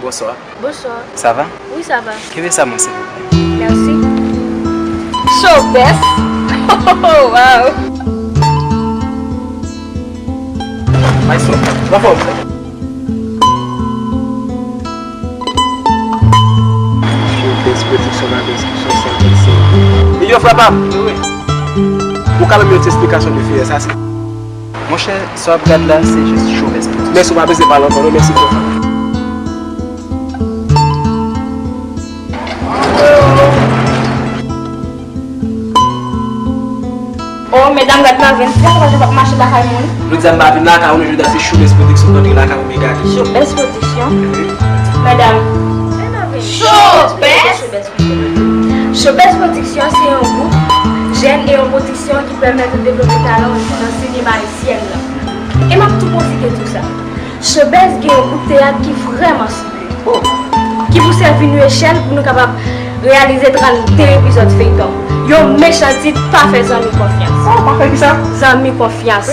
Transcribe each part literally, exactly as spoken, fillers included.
Bonswa. Bonswa. Sa va? Wi, sa va. Kenbe sa mwen, silvouplè. Mèsi. Showbest! Wow! Maestro, anfòm? Showbest Production, la description, sa, sa. Yo, frè pa m! Ou ka ban m yon ti esplikasyon de fiyè sa, se Monchè, sa w ap gad la, se jis Showbest Production. Mèsi, ou pa bezwen pale ankò, non, mèsi, frè. Oh, medam, gad Marvin, se sa jan w ap mache lakay moun? Jodi a m pa vin lakay ou, non, jodi a se Showbest Production k antre lakay ou, men gade. Showbest Production? Wi. Medam. Showbest? Showbest Production se yon gwoup jèn e yon pwodiksyon ki pèmèt ou devlope talan w nan sinema ayisyèn nan. E m ap tou pwofite di w sa. Showbest gen yon gwoup teyat ki vrèman sible, ki pou sèvi nou echèl pou nou kapab reyalize trannde epizòd feyton. Yon mechan tit, Pa fè zanmi konfyans. Oh, pa fè kisa? Zanmi konfyans.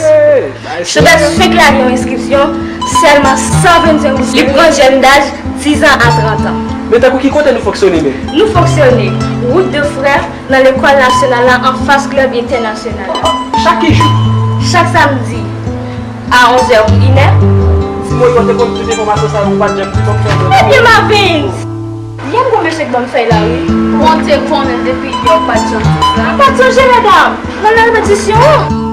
Showbest fenk lage yon enskripsyon, sèlman san vennsenk goud. Li pran jèn daj diz an a trant an. Men tankou ki kote nou fonksyone menm? Nou fonksyone Wout de Frè, nan lekòl nasyonal la, anfas klèb entènasyonal la. Chak ki jou? Chak samdi a onzè pou inè. Si Moyiz te konn tout enfòmasyon sa yo, ou pa t janm di konn fè. Ebyen, Marvin! Yè m gon mesye k ban m fèy la, wi. Bondye konnen depi yè w pa t janm di sa. M pa t sonje, medam. Nan repetisyon an.